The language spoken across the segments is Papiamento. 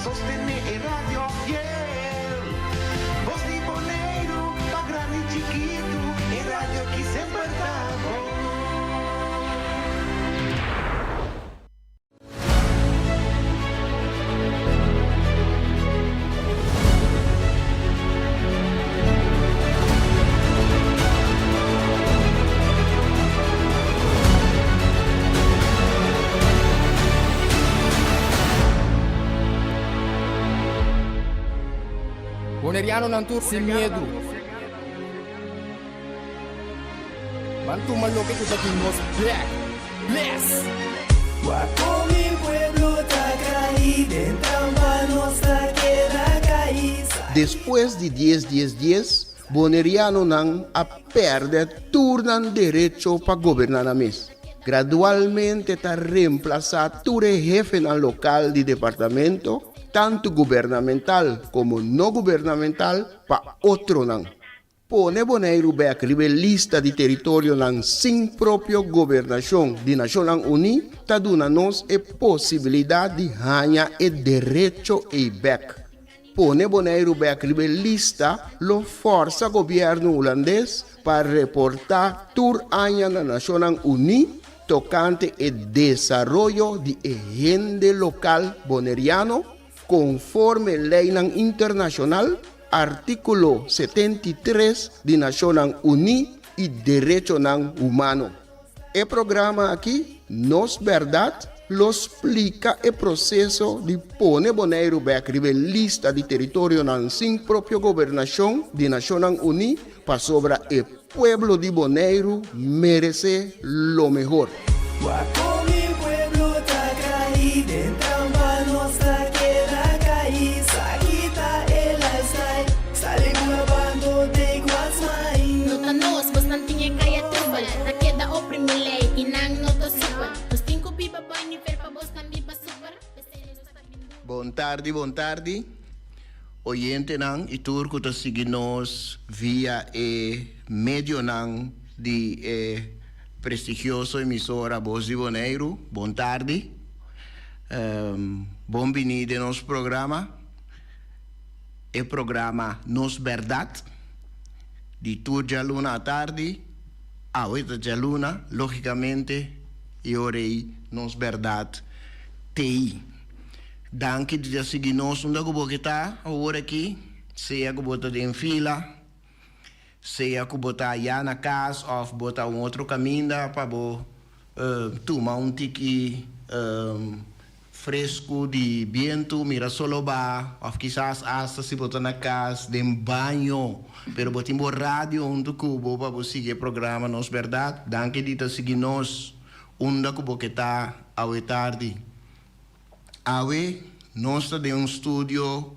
sostené e radio fiel. Bos di Boneiru, pa grandi i chikitu, e radio aki semper ta bon. Bonerianonan tur sin miedu. Ban tuma loke ku ta di nos bek. Bless! Wak kon mi pueblo ta kai den trampa nos ta keda kai. Despues di dies dies dies, Bonerianonan a pèrdè tur nan derecho pa goberná nan mes. Gradualmente ta remplasá tur e hefenan lokal di departamento, tantu gubernamental komo no gubernamental, pa otronan. Pone Boneiru bèk riba e lista di teritorionan sin propio gobernashon di Nashonnan Uní ta duna nos e posibilidat di haña e derecho ei bèk. Pone Boneiru bèk riba e lista lo fòrsa gobièrnu hulandes pa reportá tur aña na Nashonnan Uní tokante e desaroyo di e hende lokal boneriano konforme leinan internashonal, artíkulo 73 di Nashonnan Uní i derechonan humano. E programa aki, Nos Bèrdat, lo splika e proseso di pone Boneiru bèk riba e lista di teritorionan sin propio gobernashon di Nashonnan Uní pasobra e pueblo di Boneiru meresé lo mehor. Wak kon mi pueblo ta kai den trampa nos ta keda kai sa kita e lifestyle sali bula bando take what's mine. No ta nos, bosnan tin e kaya trubel Ta keda oprimi lei i nan no ta super Nos tin ku biba boi nivel pa bosnan biba super P'esei nos ta bin duru. Bon tardi, bon tardi, oyentenan i tur ku ta sigui nos via e medionan di e prestigioso emisora Bos di Boneiru. Bon tardi. Bon bini den nos programa. E programa Nos Bèrdat di tur djaluna atardi, awe ta djaluna, lógikamente, i ora ei Nos Bèrdat t'ei. Danki di ta sigui nos unda ku bo ke ta awor aki, sea ku bo ta den fila, sea ku bo ta ya na kas òf bo ta un otro kaminda pa bo tuma un tiki Fresku di bientu, mira solo ba, of kisas asta si bo ta na kas den baño, pero bo tin bo radio huntu ku bo pa bo sigui e programa Nos Berdad. Danki di ta sigui nos unda ku bo ke ta awe tardi. Awe nos ta den un studio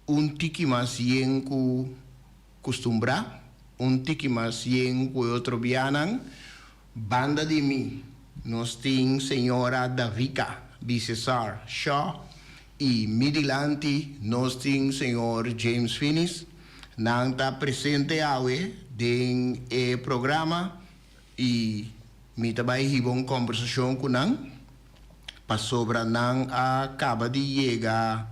un tiki mas yen ku kustumbrá, un tiki mas yen ku e otro bianan. Banda di mi nos tin señora Davika Bisesar Shaw y mi dilanti nos tin señor James Finis. Nan ta presente awe den e programa y mi ta bay hiba un combersacion cu nan pasobra nan a caba di yega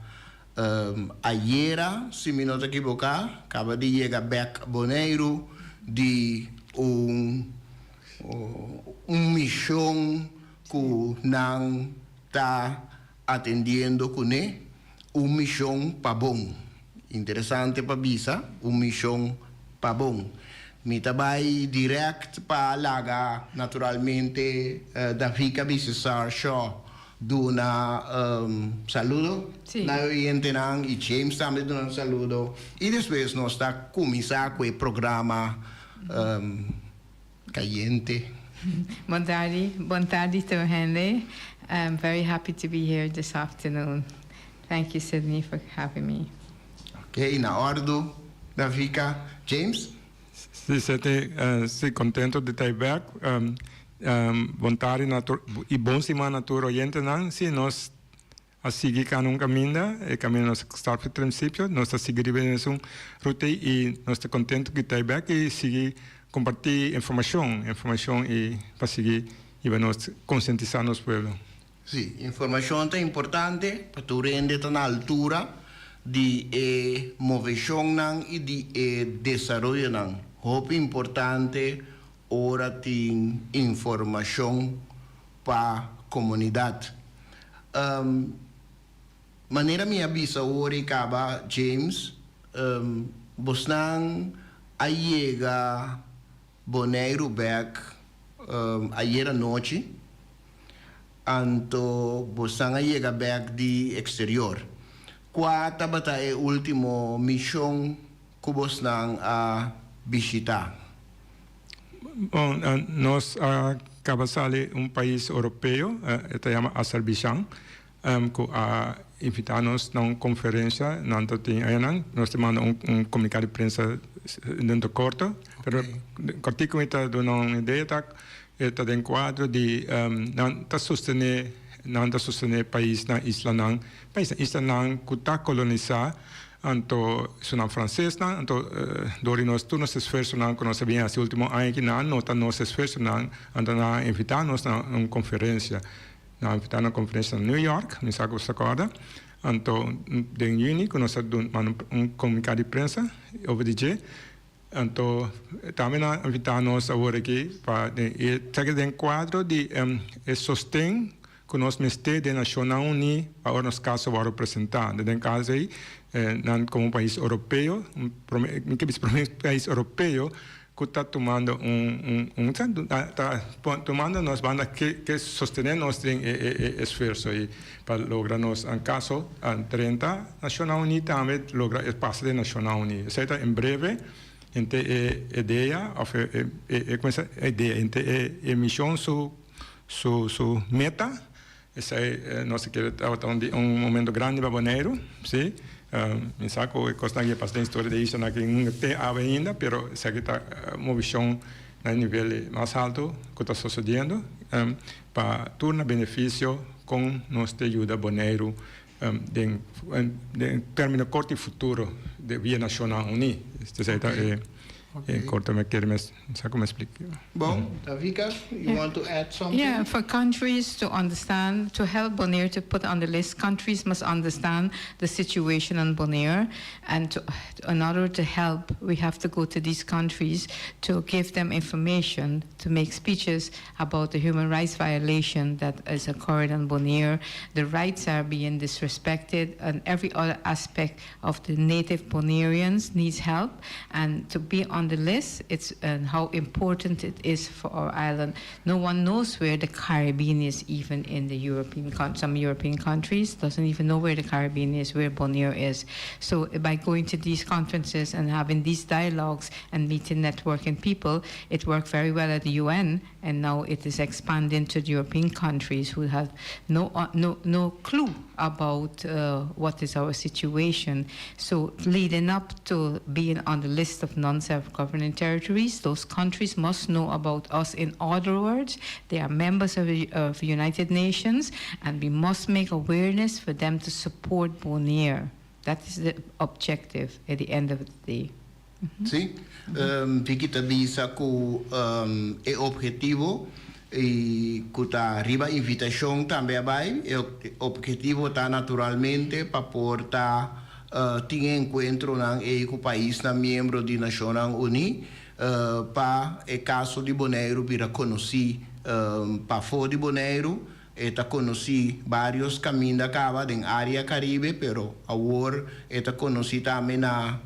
ayera, si mi no ta ekiboká, kaba di yega bèk Boneiru di un un mishon ku nan ta atendiendo kuné, un mishon pa bon. Interesante pa bisa, un mishon pa bon. Mi ta bai dirèkt pa laga naturalmente Davika Bisesar Shaw Duna saludo na e oyentenan y James tambe duna un saludo y despues nos ta cuminsa cu e programa cayente. Bon tardi, bon tardi tur hende. I'm very happy to be here this afternoon. Thank you Sidney for having me. Ok, na ordu Davika. James? Si Sidney, si contento di ta e bek. Bon tardi na tur y bon siman na tur oyentenan. Si nos a sigui cana un caminda, e caminda nos a start for principio, nos ta sigui riba e mesun ruta y nos ta contento cu ta e bek y sigui comparti informacion, informacion y pa sigui hiba nos concientisa nos pueblo. Sí, informashon ta importante pa tur hende ta na altura di e moveshonnan i di e desaroyonan. Hopi importante ora tin informashon pa komunidat. Manera mi a bisa ora i kaba, James, bosnan a yega Boneiru bek ayera nochi, anto bosnan a yega bek di eksterior. Kua tabata e ultimo mishon ku bosnan a bishitá? Bon, nos a kaba sali un pais oropeo, e ta yama Azerbaijan, ku a invitá nos na un konferensha nan ta tin ayanan. Nos ta manda un komunikado di prensa dentro korto, pero kòrtiku mi ta duna un idea ta e ta den kuadro di nan ta sostené nan ta sostené paisnan, islanan, paisnan, islanan ku ta kolonisá. Anto esunnan francesnan, anto dor di nos tur nos esfuersonan cu nos a bin haci ultimo aña aki, nan a nota nos esfuersonan, anto nan a invita nos na un conferencia. Nan a invita na un conferencia na New York, mi sa cu bo sa corda. Anto den juni cu nos a dun manda un comunicado di prensa over di dje. Anto tambe nan a invita nos awor aki pa den e esaki den cuadro di e sosten Ku nos mester den Nashonnan Uní pa ora nos kaso wòrdu presentá. Den kaso ei, nan komo pais oropeo, un promé, mi ke bisa promé pais oropeo ku ta tumando un, un, un, ta tumando nos banda ke ke sostené nos den e e e esfuerso ei pa logra nos kaso drenta Nashonnan Uní tambe logra e pasa den Nashonnan Uní. Esei ta en breve henter e idea òf e e e idea, henter e e mishon su. Su su meta, esei nos ta kere tabata un di un momento grandi pa Boneiru, si. Mi sa ku e kosnan aki a pasa den historia di e islanan aki nunka te awe ainda, pero esaki ta un movishon na e nivel mas haltu ku ta sosodiendo pa tur na benefisio kon nos ta yuda Boneiru den den termino korto i futuro via Nashonnan Uní. Esei ta e korto mi a kere mes. Sa como explica. Bon, Davika, you want to add something? Yeah, for countries to understand, to help Bonaire to put on the list, countries must understand the situation on Bonaire. And to, in order to help, we have to go to these countries to give them information, to make speeches about the human rights violation that is occurring on Bonaire. The rights are being disrespected and every other aspect of the native Bonaireans needs help. And to be on the list, it's and how important it is for our island. No one knows where the Caribbean is, even in the European some European countries doesn't even know where the Caribbean is, where Bonaire is. So by going to these conferences and having these dialogues and meeting, networking people, it worked very well at the UN, and now it is expanding to the European countries who have no uh, no no clue about uh, what is our situation. So leading up to being on the list of non-self-governing territories, those countries must know about us. In other words, they are members of the of United Nations, and we must make awareness for them to support Bonaire. That is the objective at the end of the day. Sí, Vicky ta bisa ku e ophetivo i ku ta riba invitashon tambe a bai. E ophetivo ta naturalmente pa por ta tin e enkuentronan ei ku paisnan miembro di Nashonnan Uní pa e kaso di Boneiru bira konosí pafó di Boneiru. E ta konosí vários kaminda kaba den área Karibe, pero awor e ta konosí tambe na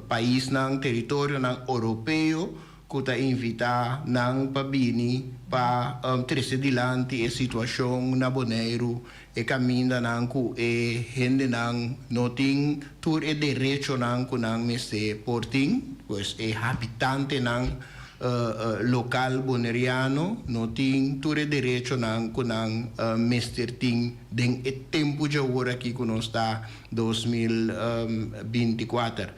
paisnan, teritorionan oropeo ku ta invitá nan pa bini pa trese dilanti e situashon na Boneiru, e kamindanan ku e hendenan no tin tur e derechonan ku nan mester por tin, pues e habitantenan lokal boneriano no tin tur e derechonan ku nan mester tin den e tempu djawor aki ku nos ta 2024.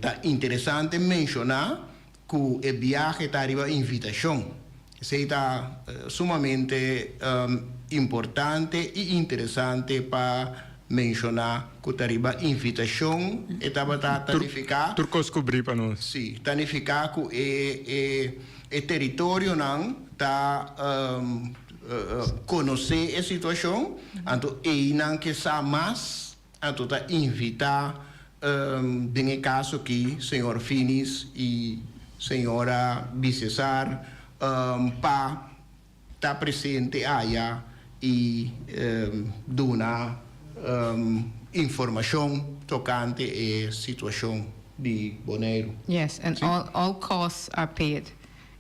Ta interesante menshoná ku e biahe ta riba invitashon. Esei ta sumamente importante i interesante pa menshoná ku ta riba invitashon e tabata ta nifiká. Tur kos kubrí pa nos. Sí, ta nifiká ku e e e teritorionan ta. konosé e situashon, anto einan ke sa mas, anto ta invitá den e kaso aki señor Finis i señora Bisesar pa ta presente aya i duna informashon tokante e situashon di Boneiru. Yes, and all costs are paid.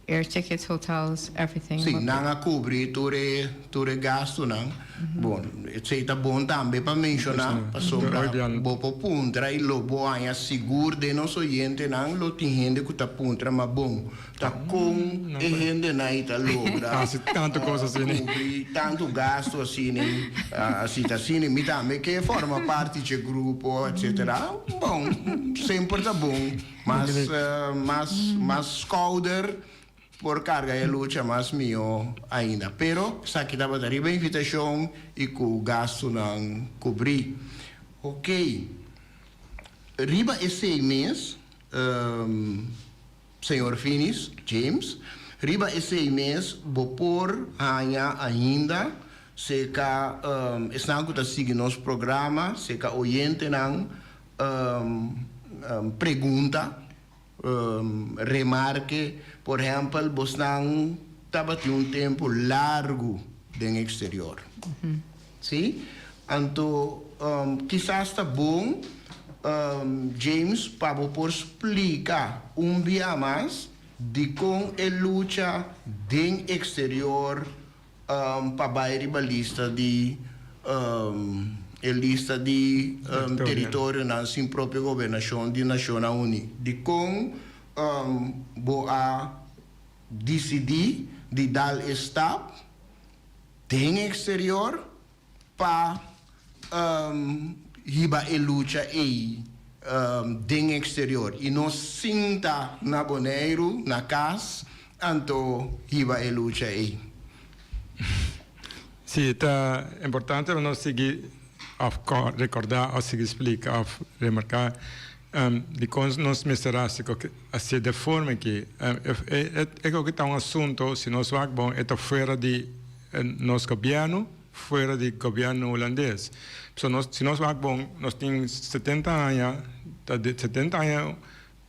Air tickets, hotels, everything. Sí, nan a kubri tur e tur e gastunan. Bon, esei ta bon tambe pa menshoná, pasobra bo por puntra i lo bo haña sigur den nos oyentenan lo tin hende ku ta puntra, ma bon, ta kon e hendenan ei ta logra Hasi tantu kos asina. kubri tantu gastu asina, asi ta asina, mi tambe ke forma parti dje grupo, etsetera. Bon, semper ta bon. Mas mas mas skouder por karga e lucha mas mihó ainda. Pero esaki tabata riba invitashon i ku gastunan kubrí. Oké. Riba esei mes, señor Finis, James, riba esei mes bo por haña ainda serka esnan ku ta sigui nos programa, serka oyentenan, pregunta, remarke. Por ehèmpel, bosnan tabatin un tempu largu den eksterior. Sí? Anto, kisas ta bon, James, pa bo por splika un bia mas dikon e lucha den eksterior pa bai riba lista di e lista di teritorionan sin propio gobernashon di Nashonnan Uní. Dikon bo a disidí di dal e stap den eksterior pa hiba e lucha ei den eksterior i no sinta na Boneiru, na kas, anto hiba e lucha ei? Sí, ta importante pa nos sigui òf rekordá òf sigui splika òf remarká dikon nos mester hasi hasié de forma aki. E koke ta un asunto, si nos wak bon, e ta fuera di nos gobièrnu. Fuera di gobièrnu hulandes. So nos, si nos wak bon, nos tin 70 aña, ta di 70 aña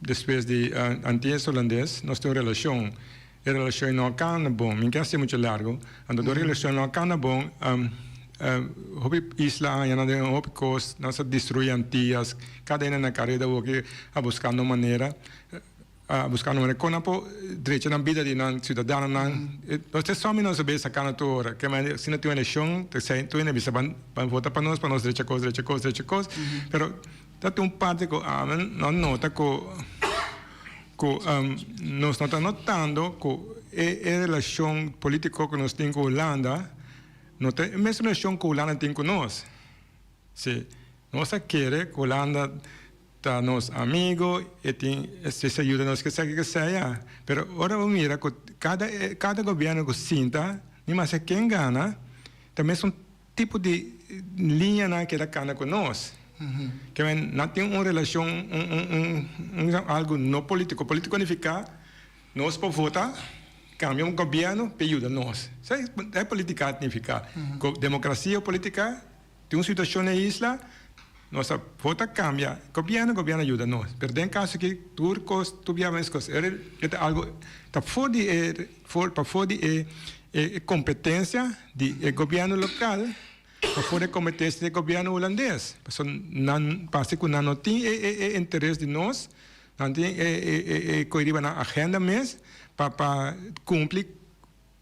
despues di Antillas Hulandes, nos tin un relashon. E relashon no a kana bon. Mi no ke hasi muchu largu. Anto dor e relashon no a kana bon, hopi isla a haña nan den hopi kos, nan sa destrui Antillas, kada hende na kareda awoki a buskando manera. A busca nan manera con nan por drecha nan bida di nan ciudadanonan. Nos ta somi nos a bes saca na tur ora. Ke manera si no tin un eleccion ta esey tur hende a bisa ban ban vota pa nos pa nos drecha cos drecha cos drecha cos. Pero ta tin un parti cu ami no nota cu cu nos no ta notando cu e e relacion politico cu nos tin cu Hulanda no ta e mes relacion cu Hulanda tin cu nos. Si nos a kere cu Hulanda Ta nos amigo, e tin e sa yuda nos kesaki kesaya, pero ora bo mira ku kada kada gobierno ku sinta ni maske ken gana ta mesun tipo di liñanan ke ta kana ku nos. Ke men nan tin un relashon un un un algu no politiko, politiko nifiká nos por vota kambia un gobierno pa e yuda nos, esei e politika nifiká, demokrasia o politika. Tin un situacion na e isla, nos a vota cambia gobierno, gobierno a yuda nos. Pero den caso aki tur cos, tur bia mes cos. E ta algo ta for di e for pafo di e e competencia di e gobierno local, pafo di e competencia di e gobierno hulandes. Pasobra nan parse cu nan no tin e e e interes di nos, nan tin e e e coy riba nan agenda mes pa pa cumpli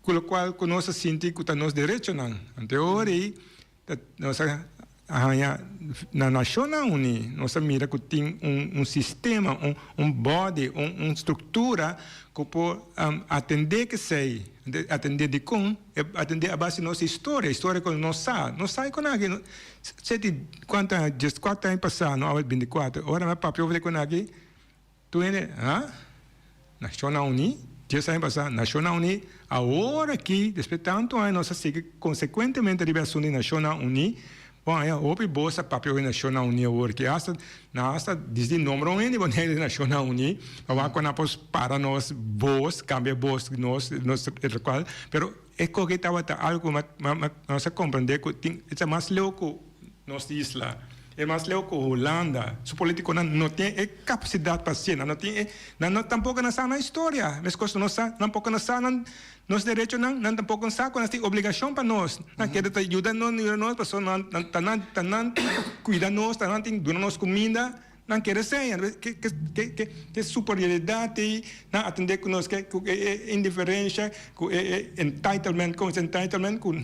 Ku lokual ku nos a sinti ku ta nos derechonan. Ante ora ei ta nos a haña na Nashonnan Uní, nos a mira ku tin un un sistema, un un body, un un struktura ku por atendé k'esei. Atendé dikon? Atendé a base di nos historia, historia ku nos sa. Nos sa kon aki seti kuantu aña, dieskuater aña pasá, no awe bintikuater, ora mi a papia over di kon aki. Tur hende, ha? Nashonnan Uní? Dies aña pasá, Nashonnan Uní, awor aki, despues tantu aña nos a sigui konsekuentemente riba e asuntu di Nashonnan Uní. Bon, aña hopi bos a papia oe Nashonnan Uní awor aki. Asta, nan asta disdi nombra un hende bo nega di Nashonnan Uní, pa wak ku nan por para nos bos, kambia bos di nos, nos e lokual. Pero. E koke tabata algu ku nos a komprendé ku tin e ta mas leu ku nos isla, e mas leu ku Hulanda. Su politikonan no tin e kapasidat pa hasié, nan no tin e, nan no tampoko nan sa nan historia, meskos ku nos sa, tampoko nan sa nan nos derechonan, nan tampoko sa ku nan tin obligashon pa nos. Nan kere ta yuda nos, yuda nos pasobra nan ta nan ta nan kuida nos, ta nan tin duna nos kuminda. Nan kere seña ke superioridat ei, nan atendé ku nos ku e indiferensha, ku e entitlement, kon es entitlement ku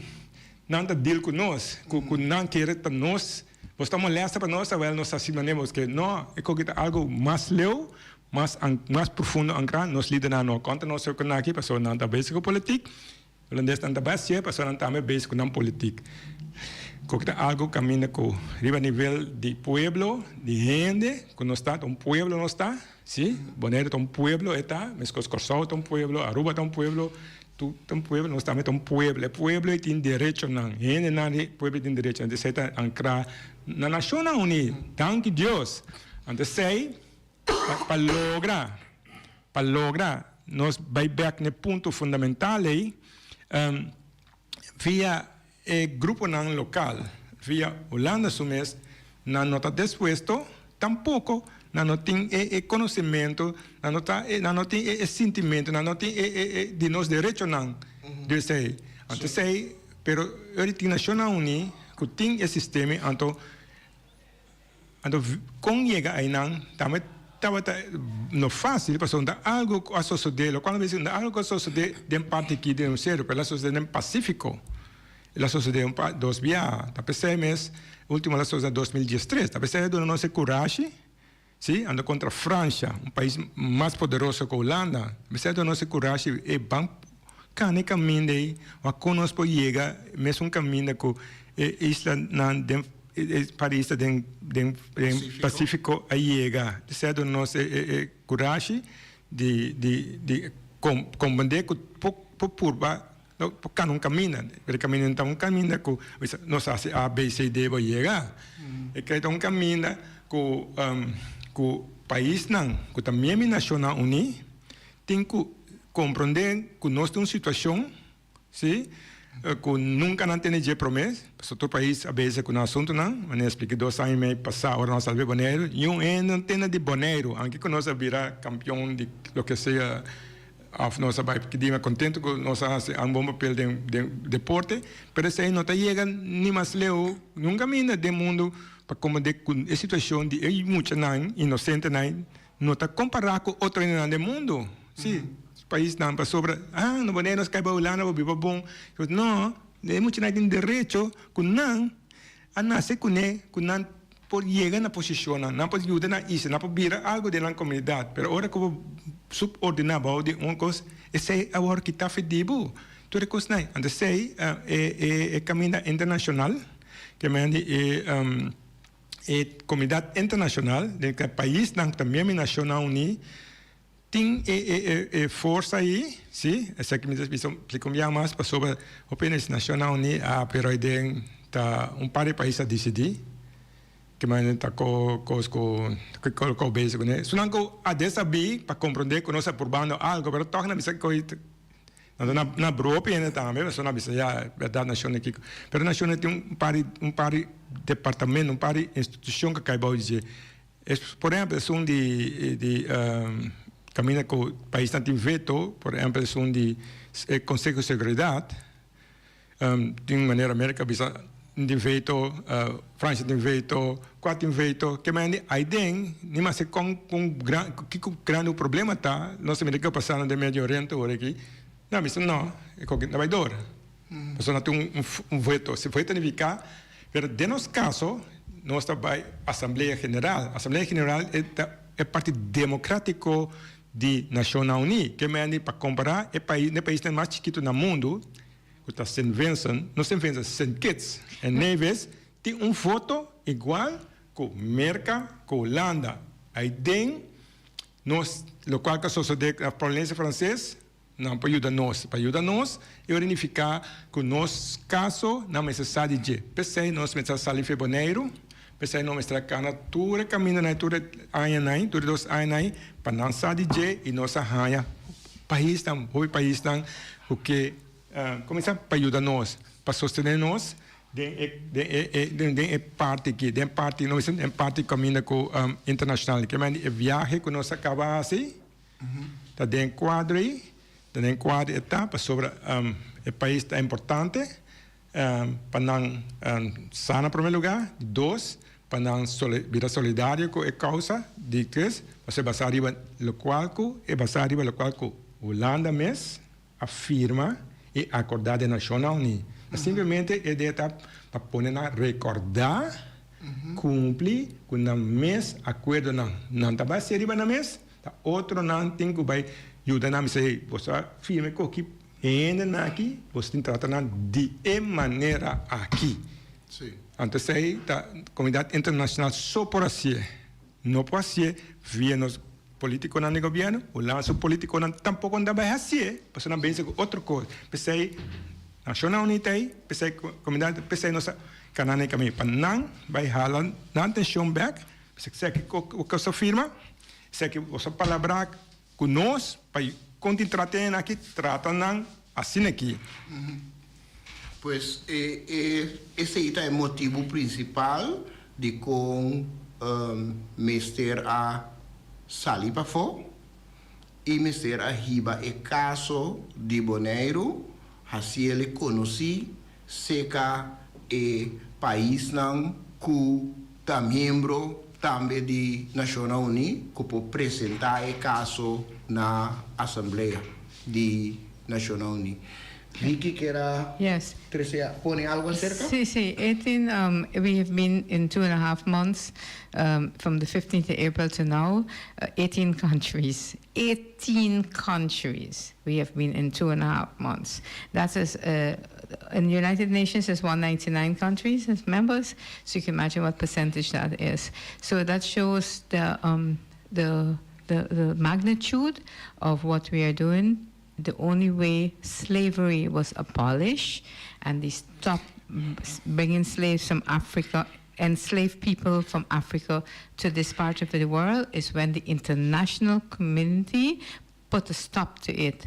nan ta deal ku nos, ku nan kere pa nos, bos ta molesta pa nos, awel nos ta hasi manera bos ke. No, e koki ta algu mas leu, mas mas profundo ankrá, nos lidernan no konta nos aki pasobra nan ta bezig ku politik. Holandesnan ta bai hacié pasobra nan tambe bezig cu nan politik. Cu ta algo caminda cu riba nivel di pueblo, di hende, cu nos ta, ta un pueblo nos ta, si, Bonaire ta un pueblo e ta, mescos Corsou ta un pueblo, Aruba ta un pueblo, tur ta un pueblo, nos tambe ta un pueblo. E pueblo ei tin derechonan, hendenan di pueblo tin derechonan, esei ta ancra na Nacionnan Uní, danki Dios. Anto esei pa logra. Pa logra nos bai bek n'e punto fundamental ei, via e gruponan lokal, via Hulanda su mes, nan no ta dispuesto, tampoko nan no tin e konosementu, nan no ta, nan no tin e sintimentu, nan no tin e di nos derechonan di esei. Anto esei, pero ora tin Nashonnan Uní ku tin e sistema anto Anto kon yega einan tambe tabata no fácil pasobra ta algo ku a sosodé, lokual mi bisa ta algo ku a sosodé den parti aki den un seru, pero el a sosodé den Pasífiko, el a sosodé un par dos biaha, ta p'esei mes último el a sosodé na 2013, ta p'esei a duna nos e kurashi, si, anto kontra Fransha, un pais mas poderoso ku Hulanda, ta p'esei a duna nos e kurashi e ban kana e kaminda ei, wak kon nos por yega mesun kaminda ku e islanan den. E paris ta den den Pacífico a yega sèdo nos e e kurashi di di di komprendé ku por por purba por kana un kaminda pero e kaminda no ta un kaminda ku bisa nos hasi a b c d bo yega e kere ta un kaminda ku ku paisnan ku ta miembro di Nashonnan Uní tin ku komprendé ku nos ta un situashon. Sí, ku nunka nan tene dje promé, pasobra tur pais a bezig ku nan asuntunan. Manera splika dos aña i mei pasá ora nos a salba Boneiru, niun hende no tende di Boneiru, anke ku nos a bira kampion di loke sea òf nos a bai kidima kontentu ku nos a hasi un bon papel den den deporte, pero esei no ta yega ni mas leu niun kaminda den mundu pa komprendé ku e situashon di e muchanan inosentenan no ta kompará ku otro hendenan den mundu. Sí. Paisnan pasobra, ah, no Bonaire nos kai ba Hulanda bo biba bon. No, e muchanan tin derecho ku nan a nase kuné, ku nan por yega na posishonnan, nan por yuda nan isla, nan por bira algu den nan komunidat. Pero ora ku bo supordiná bou di un kos, esei a wòrdu kitá for di bo. Tur e kosnan. Anto esei e kaminda internashonal ke men di e e komunidat internashonal, den e paisnan ku ta miembro di Nashonnan Uní, Tin e e e forsa ei, si, esaki mi ta bisa splika un biaha mas pasobra hopi hende Nacionnan Uní a pero ei den ta un par di pais a disidí ke manera ta ko kos ku ku ku bezig kuné. Esunnan ku a desabí pa komprondé ku nos a purbando algo pero tòg nan bisa ku nan ta na brua hopi hende tambe pasobra nan a bisa ya bèrdat Nacionnan kiko pero Nacionnan tin un par di un par di departamento un par di institushon ku a kai bou di dje. Por ehempel esun di di caminda cu paisnan tin veto, por ehempel esun di e Conseho di Seguridad, tin manera Merca bisa tin veto, Francia tin veto, cua tin veto, ke mende aiden ni mas con con gran kico grandi problema ta, nos ta mira kico pasando den Medio Oriente ora aki, nan bisa no, e koki ta bay door, pasobra nan tin un veto, si veto nifica. Pero den nos caso nos ta bay Asamblea General. Asamblea General e ta e parti democratico di Nacionnan Uní. Ke mende pa compara e pais, e paisnan mas chikito na mundo cu ta Sint Vincent, no Sint Vincent, Sint Kitts en Nevis tin un voto igual cu Merca, cu Hulanda. Ayden nos locual ta sosode na Polinesia Frances. Nan por yuda nos. Pa yuda nos, e ora nifiká ku nos kaso nan mester sa di dje. P'esei nos mester a sali fe Boneiru, p'esei nos mester a kana tur e kamindanan, tur e añanan, tur e dos añanan, pa nan sa di dje i nos a haña paisnan, hopi paisnan ku ke. Kuminsá pa yuda nos, pa sostené nos den e den e e den e parti aki, den parti no bisa den parti kaminda ku internashonal. Ke men e viahe ku nos a kaba hasi ta den kuadro ei, ta den kuadro e ta pasobra e pais ta importante pa nan sa na prome lugá, di dos pa nan bira solidario ku e kousa, di tres pasobra e basá riba lokual ku e basá riba lokual ku Hulanda mes a firma e akordá den Nashonnan Uní. Ta simplemente e idea ta pa pone nan rekordá, kumpli ku nan mes akuerdonan. Nan ta bai hasié riba nan mes, ta otronan tin ku bai yuda nan bisa, hey, boso a firma e koki hendenan aki, boso tin trata nan di e manera aki. Anto esei ta komunidat internashonal so por hasié. No por hasié via nos politiconan di gobierno, Hulanda su politiconan tampoco no ta bay hacié, pasobra nan bezig cu otro cos. P'esey Nacionnan Uní ta ey, p'esey comunidad, p'esey nos a cana na e camino pa nan bay hala nan atencion bek, p'esey esaki cu boso a firma, esaki boso a palabra cu nos pa con tin trata e aki, trata nan asina aki. Pues e esey ta e motibo principal Dikon mester a sali pafó i mester a hiba e kaso di Boneiru hasiel konosí seka e paisnan ku ta miembro tambe di Nashonnan Uní ku por presentá e kaso na asamblea di Nashonnan Uní? Vicky kier a trece pone algo acerca? Sí, sí. 18, we have been in two and a half months, from the 15th of April to now, 18 countries. 18 countries we have been in two and a half months. That is, in the United Nations there's 199 countries as members, so you can imagine what percentage that is. So that shows the, the, the, the magnitude of what we are doing the only way slavery was abolished and they stopped bringing slaves from Africa enslaved people from Africa to this part of the world is when the international community put a stop to it.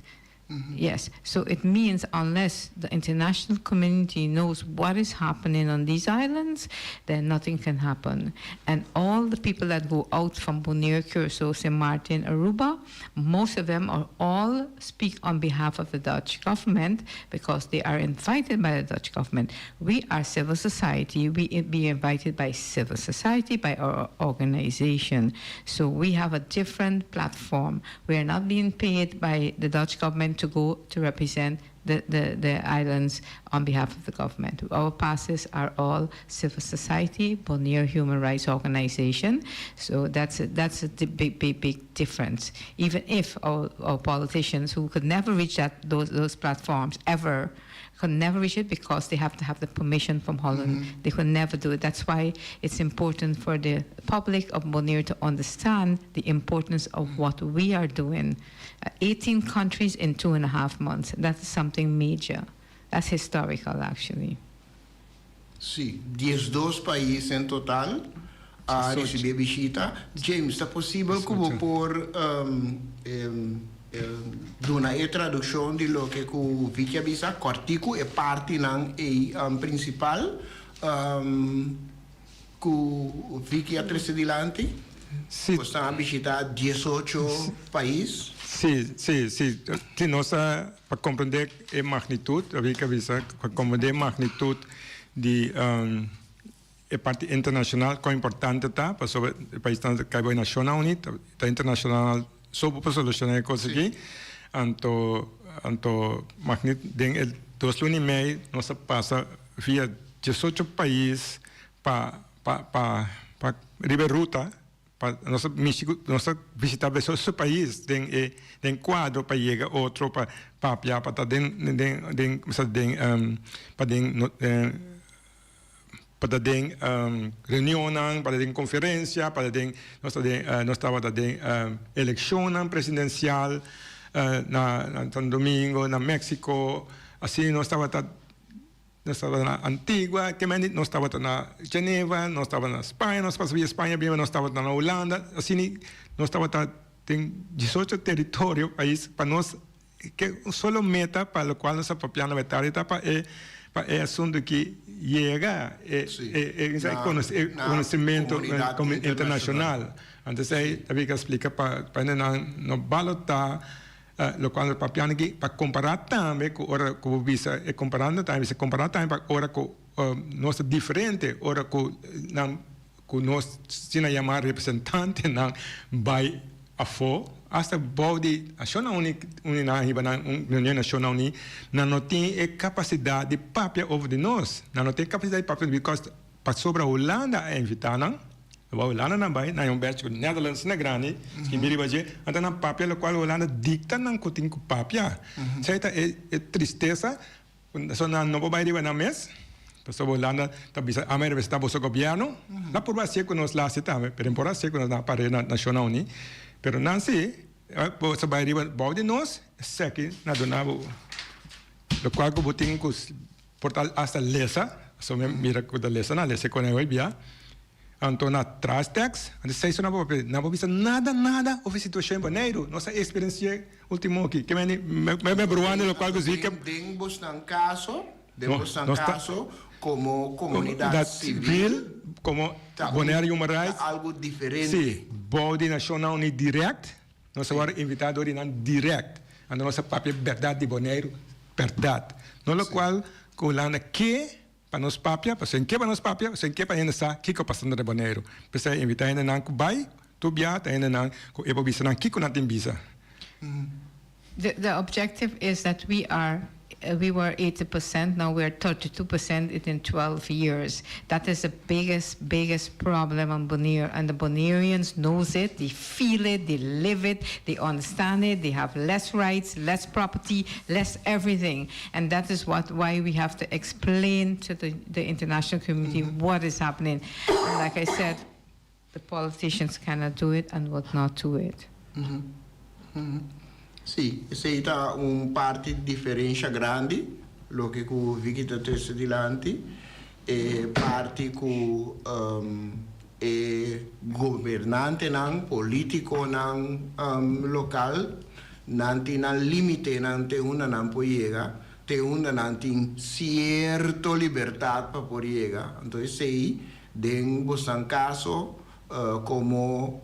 Yes, so it means unless the international community knows what is happening on these islands, then nothing can happen. And all the people that go out from Bonaire, Curaçao, St. Martin, Aruba, most of them are all speak on behalf of the Dutch government because they are invited by the Dutch government. We are civil society. We be invited by civil society, by our organization. So we have a different platform. We are not being paid by the Dutch government to go to represent the, the, the islands on behalf of the government. Our passes are all civil society, Bonaire Human Rights Organization. So that's a, that's a big, big, big difference. Even if our, our politicians who could never reach that those, those platforms ever could never reach it because they have to have the permission from Holland. They could never do it. That's why it's important for the public of Bonaire to understand the importance of what we are doing. 18 countries in two and a half months. That's something major. That's historical, actually. Sí, 12 pais en total a risibí e bishita. James, ta posibel ku bo por duna e tradukshon di loke ku Vicky a bisa kòrtiku, e partinan ei prinsipal ku Vicky a trese dilanti? Sí. Bo a bishitá 18 pais? Sí, sí, sí. Sí, nos a pa komprendé e magnitut, Vicky a bisa, pa komprendé e magnitut di e parti internashonal, kon importante ta, pasobra e paisnan ta kai bo e Nashonnan Uní, ta internashonal so bo por solushoná e kos aki. Anto, anto magnit den e dos luna i mei nos a pasa via 18 pais pa pa pa pa riba e ruta pa nos a mishi ku nos a bishita besoso pais den e den kuadro pa yega otro pa papia pa ta den den den den pa den pa ta den reunionnan, pa ta den konferensia, pa ta den nos ta den nos tabata den elekshonnan presidensial na na Santo Domingo, na Mexico, asina nos tabata nos tabata na Antigua, ke mende nos tabata na Geneva, nos tabata na Spaña, nos pasa via Spaña bien nos tabata na Hulanda, asina nos tabata den diesocho teritorio pais pa nos. ke un solo meta pa lokual nos a papia na tardi ta pa e pa e asuntu aki yega e e e konosementu internashonal. Anto esei ta bika splika pa pa hendenan no balotá lokual nos papiando aki pa kompará tambe ku ora ku bo bisa e komparando tambe bisa kompará tambe pa ora ku nos ta diferente ora ku nan ku nos asina yamá representantenan bai afó asta bou di Nashonnan Uní unda nan a hiba nan un reunion di Nashonnan Uní nan no tin e kapasidat di papia over di nos nan no tin e kapasidat di papia because pasobra Hulanda a invitá nan Awor Hulanda nan bai nan un bèch ku Netherlands asina grandi skibi riba dje anto nan papia lokual Hulanda dikta nan ku tin ku papia esei ta e e tristesa so nan no por bai riba nan mes pasobra Hulanda ta bisa ame representá boso gobièrnu nan por hasié ku nos la hasi tambe pero nan por hasié ku nos nan par'é na Nashonnan Uní pero nan si boso bai riba bou di nos esaki na duna bo lokual ku bo tin ku por ta asta lesa pasobra mi mira ku ta lesa nan lesa ku nan hoy bia. Anto na tras teks, anto esei so nan por papia, nan por bisa nada nada over situashon en Boneiru. Nos a eksperensi'é ultimo aki. Ke meni me me bruando lokual ku si ke. Den bosnan kaso, den bosnan kaso komo komunidat sivil, komo Bonaire Human Rights, ta algu diferente. Si, bou di Nashonnan Uní dirèkt, nos a wòrdu invitá dor di nan dirèkt. Anto nos a papia bèrdat di Boneiru, bèrdat. No lokual ku Hulanda ke. Pa nos papia, pasobra en ke pa nos papia, pasobra en ke pa hende sa kiko pasando na Boneiru. P'esei invitá hendenan ku bai tur bia ta hendenan ku e por bisa nan kiko nan tin bisa. The objective is that we are we were 80%, now we are 32% within 12 years. That is the biggest, biggest problem on Bonaire and the Bonaireans knows it, they feel it, they live it, they understand it, they have less rights, less property, less everything. And that is what why we have to explain to the, the international community mm -hmm. what is happening. And like I said, the politicians cannot do it and will not do it. Mm -hmm. Mm -hmm. Si, esei ta un parti diferensha grandi, loke ku Vicky ta trese dilanti, e parti ku e gobernantenan, politikonan lokal, nan tin nan limitenan te unda nan por yega, te unda nan tin sierto libertat pa por yega. Anto esei den bosnan kaso komo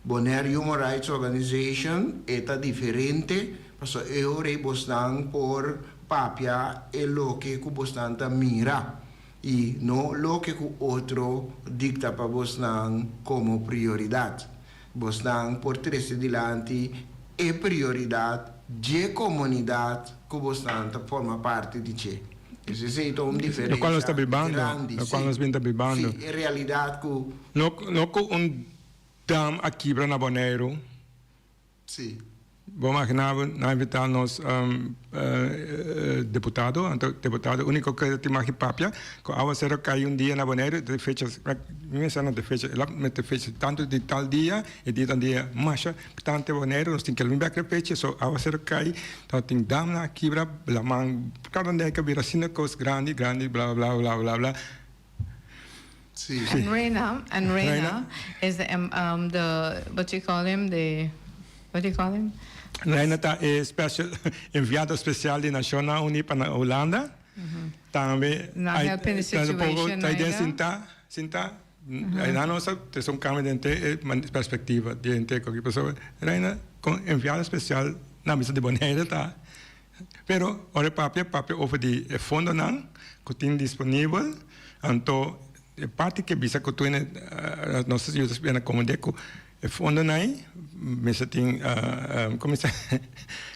Bonaire Human Rights Organization e ta diferente pasobra e ora ei bosnan por papia e loke ku bosnan ta mira i no loke ku otro dikta pa bosnan komo prioridat. Bosnan por trese dilanti e prioridat dje komunidat ku bosnan ta forma parti di dje. Esei ta un diferensha grandi. Lokual nos bin ta bibando. Si, e realidat ku. No ku un Dam a kibra na Boneiru. Sí. Bo magina bo nan invita nos deputado, anto deputado unico cu tin mag di papia, cu awacero cay un dia na Boneiru, de fecha, mi mester anota fecha, el a mete fecha tanto di tal dia, e dia tan dia masha importante Boneiru, nos tin ke bin bek e fecha, so awacero cay, tabatin dam nan a kibra, laman, cada dek a bira asina cos grandi, grandi, bla bla bla bla bla. Sí. And Reina, and Reina, Reina is the um, the what do you call him? The what do you call him? Reina ta e special enviado special di Nacionnan Uní pa na Hulanda. Tambe Not helping the situation ta den sinta, sinta. Ahí nos ta un cambio den e perspectiva di hende cu pasobra Reina con enviado special na misa di Bonaire ta. Pero ora e papia, papia over di e fondonan ku tin disponibel, anto e parti ke bisa ku tur nos ta yuda spera komprendé ku e fondonan ei mester tin komo se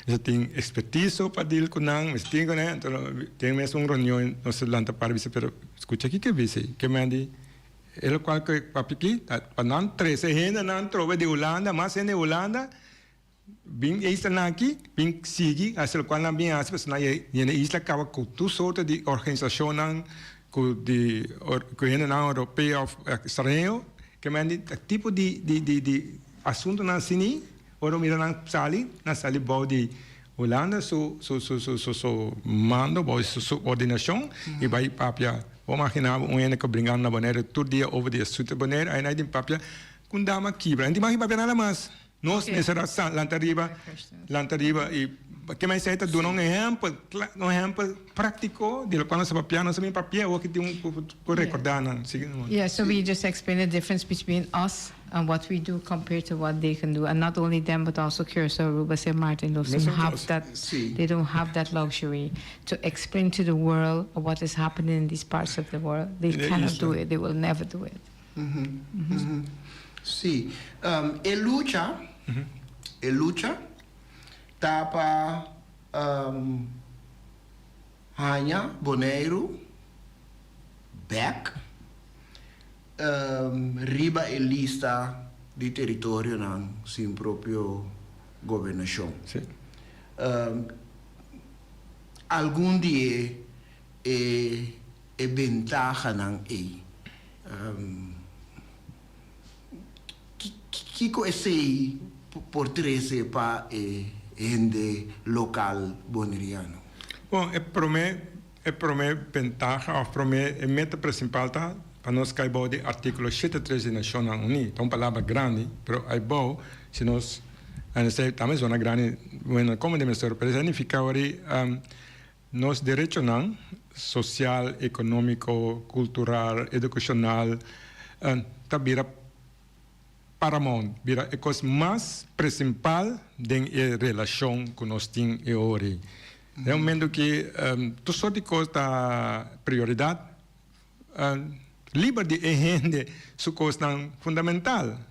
mester tin ekspertiso pa deal ku nan, mester tin ku nan, anto den mes un reunion nos ta lanta para bisa pero skucha kiko e bisa ei, ke men di e lokual ku e papia aki ta pa nan trese hendenan trobe di Hulanda, mas hende di Hulanda. Bin e islanan aki, bin sigui hasi lokual nan bin hasi pasobra nan yena e isla kaba ku tur sorto di organisashonnan ku di ku hendenan europeo òf ekstranhero ke men di tipo di di di di asuntunan asini ora bo mira nan sali nan sali bou di Hulanda su su su su su su mando bou di su subordinashon i bai papia bo magina bo un hende ku bringa na Bonaire tur dia over di asuntu di Bonaire ai nan tin papia ku un dama kibra nan tin magin papia nada mas. Nos mester a lanta riba, lanta riba i ke men esei ta duna un ehèmpel, un ehèmpel práktiko di lokual nos ta papia, nos ta bin papia awor ki tin un ku rekordá nan. Sigui no. Yeah, so we just explain the difference between us and what we do compared to what they can do. And not only them, but also Curaçao, Aruba, Sint Maarten, those don't have that, they don't have that luxury to explain to the world what is happening in these parts of the world. They cannot do it, they will never do it. Sí. E lucha, e lucha ta pa haña Boneiru bèk riba e lista di teritorionan sin propio gobernashon. Algun di e e e bentahanan ei. Kiko esei por trese pa e hende lokal boneriano? Bon, e promé e promé bentaha òf promé e meta prinsipal ta pa nos kai bou di artíkulo shete tres di Nashonnan Uní. Ta un palabra grandi, pero ai bou si nos esei tambe zona grandi, bueno, komo di mester, pero esei nifiká wòrdu Nos derechonan, sosial, ekonómiko, kultural, edukashonal, ta bira paramount, bira e kos mas presimpal den e relashon ku nos tin e ora ei. Den e momento ki tur sort di kos ta prioridat, liber di e hende su kosnan fundamental.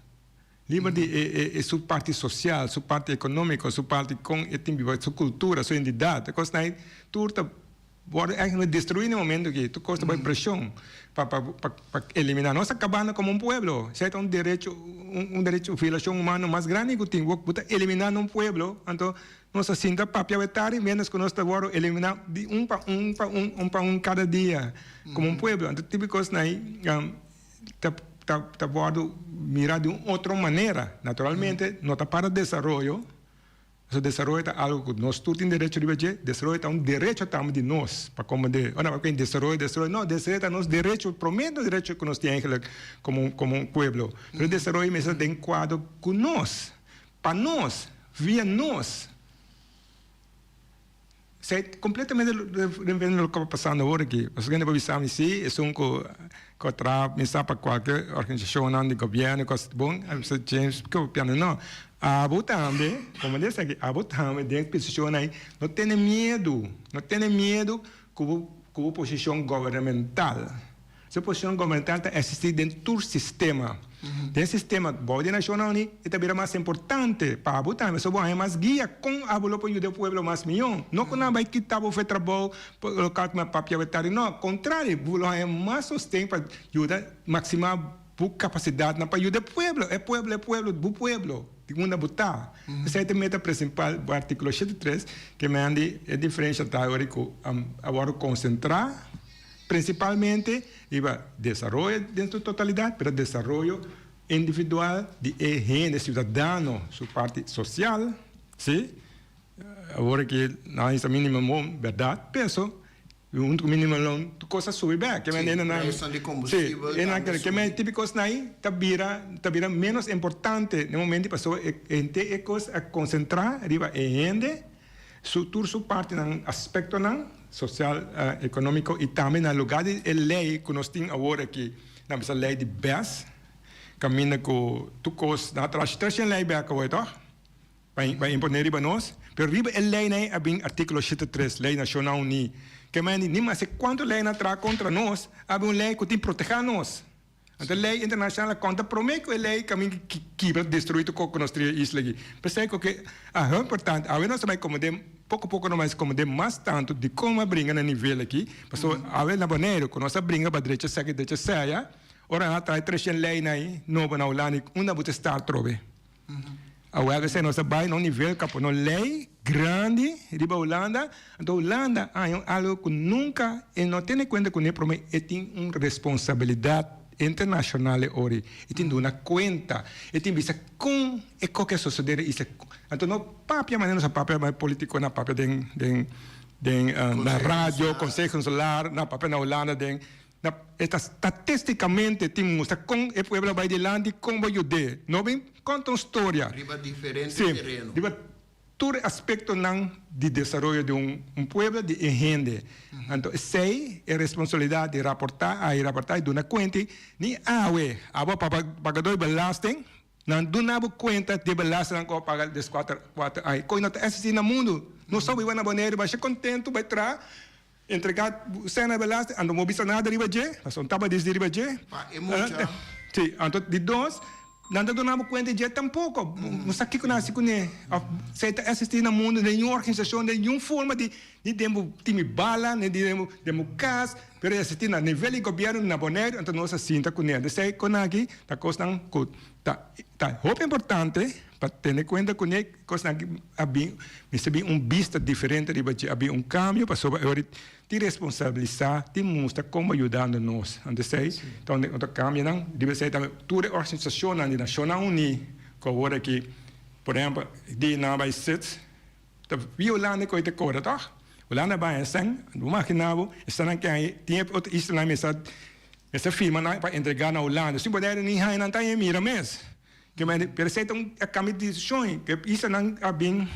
Liber di e e su parti social, su parti economico, su parti con e tin biba, su cultura, su identidad. E cosnan ey tur ta wordo eigenlijk destrui na e momento aki. Tur cos ta bay presion pa pa pa elimina. Nos ta cabando como un pueblo. Esey ta un derecho un derecho violacion humano mas grandi cu tin. Bo ta eliminando un pueblo, anto nos ta sinta papia wetari mientras cu nos ta wordo elimina di un pa un pa un un pa un cada dia como un pueblo. Anto tipo di cosnan ey ta ta ta wòrdu mira di un otro manera. Naturalmente no ta para desaroyo, pasobra desaroyo ta algu ku nos tur tin derecho riba dje, desaroyo ta un derecho tambe di nos pa komo de ora nan desaroyo desaroyo no, desaroyo ta nos derecho, promé derecho ku nos tin eigentlik komo komo un pueblo, pero desaroyo mester ta den kuadro ku nos, pa nos, via nos. Esei completamente diferente di loke ta pasando awor aki. Pasobra hende por bisa mi si esun cu cu a traha mi sa pa cualke organisacionnan di gobierno cos bon, a bisa James kico bo pianda no. Abo tambe, como di esaki, abo tambe den posicion ai no tene miedu, no tene miedu cu bo cu bo posicion gubernamental. Su posicion gubernamental ta existi den tur sistema. Den sistema bou di Nacionnan Uní e ta bira mas importante pa abo tambe. So bo haña mas guia con abo lo por yuda e pueblo mas miyon. No cu nan bay kita bo for e trabou local cu nan papia wetari. No, contrario, bo lo haña mas sosten pa yuda maxima bo capacidadnan pa yuda e pueblo. E pueblo, e pueblo, bo pueblo, di unda bo ta. Esey ta e meta principal bo articulo 73 ke mandi e diferencia ta ora cu a wordo concentra. Prinsipalmente riba desaroyo den su totalidat, pero desaroyo individual di e hende, siudadano, su parti sosial, si. Awor aki nan a hisa minimum loon, bèrdat, peso huntu ku minimum loon tur kos a subi bèk. Si, preisnan di kombustibel tambe a subi. Ke tipo di kosnan ei ta bira ta bira ménos importante na e momento pasobra e henter e kos a konsentrá riba e hende. Su tur su partinan, aspectonan, social, economico y tambe na lugar di e ley cu nos tin awor aki, nan bisa ley di bes, caminda cu tur cos, nan a traha tres ley bek awor toch, pa pa impone riba nos, pero riba e leynan ey a bin articulo 73, ley Nacionnan Uní, ke mende ni mas cuanto ley nan a traha contra nos, a bin un ley cu tin proteha nos. Anto e lei internashonal a konta promé ku e lei kaminda ki kibra destruí tur kos ku nos tria isla aki. P'esei ku ke a heel importante awe nos ta bai komod'é poko poko nos bai komod'é mas tantu dikon a bringa na nivel aki pasobra awe na Boneiru ku nos a bringa pa drecha esaki drecha esaya ora nan a trae treshen leinan ei nobo na Hulanda unda bo ta start atrobe. Awel esei nos a bai na un nivel ku a pone un lei grandi riba Hulanda, anto Hulanda a haña un algu ku nunka e no tene kuenta kuné promé e tin un responsabilidat internashonal e ora ei, e tin duna kuenta, e tin bisa kon e koke a sosodé den isla. Anto no papia manera nos a papia manera politikonan a papia den den den na radio, konseho insular, nan a papia na Hulanda den. Na esta statisticamente tin mustra con e pueblo a bay dilanti, con bo yud'é. No bin conta un storia. Riba diferente Sí, tereno. riba tur e aspectonan di desaroyo di un un pueblo, di e hende. Anto esey e responsabilidad di raporta ay, raporta y duna cuenta y ni awe abo a pagador di belasting Nan duna bo kuenta di e belastingnan ku bo a paga des kuater kuater aña. Koe no ta eksistí na mundu. Nos ta biba na Boneiru basha kontentu bai traha, entregá sèn na belasting, anto no bisa nada riba dje, pasobra no tabata disdi riba dje. Pa e mucha. Sí, anto di dos, nan ta duna bo kuenta di dje tampoko. Bo sa kiko nan hasi kuné. Òf esei ta eksistí na mundu den niun organisashon, den niun forma di ni den bo timi bala, ni den bo kas. Pero e asistí na nivel di gobièrnu na Boneiru, anto nos a sinta kuné. Esei konaki ta kosnan ku ta ta hopi importante pa tene kuenta kuné. Kosnan aki a bin, mester bin un bista diferente riba dje, a bin un kambio pasobra e ora tin responsabilisá, tin mustra kon bo yudando nos. Anto esei ta unda otro kambionan riba esei tambe tur e organisashonnan di Nashonnan Uní ku awor aki, por ehèmpel, di nan a bai sit. Ta via Hulanda ku e ta kore tòg? Hulanda a baña esnan, bo magina bo, esnan ke haña tin e otro islanan mester mester firma nan pa entregá na Hulanda. Sin Boneiru ni haña nan ta haña mira mes. Ke manera, pero esei ta un kambio di desishon, ku e islanan a bin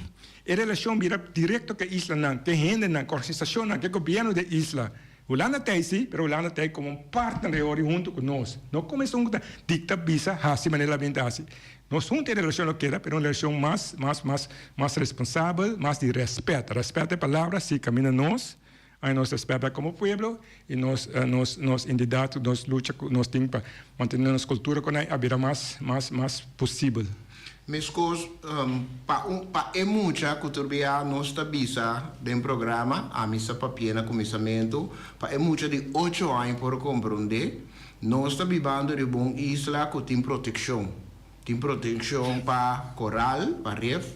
e relashon bira direkto ku e islanan, ku e hendenan, ku organisashonnan, ku e gobièrnu di e isla. Hulanda ta ei si, pero Hulanda ta ei komo un partner e ora huntu ku nos. No komo esun ku ta dikta, bisa, hasi manera la bin ta hasi. Nos huntu e relashon lo keda, pero un relashon mas, mas, mas, mas responsabel, mas di rèspèt. Rèspèt ta e palabra, si kaminda nos, ai nos rèspèt komo pueblo i nos, nos, nos identidat, nos lucha ku nos tin pa mantené nos kultura ku nan a bira mas, mas, mas posibel. Meskos pa un pa e mucha ku tur bia nos ta bisa den programa, ami sa papia na kuminsamentu, pa e mucha di ocho aña por komprondé, nos ta bibando riba un isla ku tin protekshon. Tin protekshon pa koral, pa ref,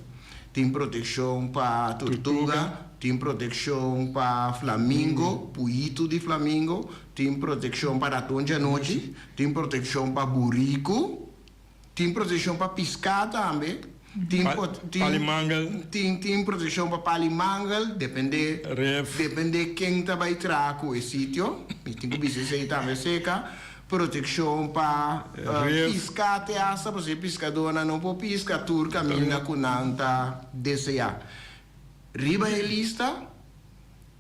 tin protekshon pa turtuga, tin protekshon pa flamingo, puyitu di flamingo, tin protekshon pa raton djanochi, tin protekshon pa buriku. Tin protekshon pa piská tambe. Tin Pali mangel. Tin tin protekshon pa pali mangel, dependé Ref. dependé ken ta bai traha ku e sitio. Mi tin ku bisa esei tambe seka. Protekshon pa Ref. piská te asta, pasobra e piskadónan no por piska tur kaminda ku nan ta deseá. Riba e lista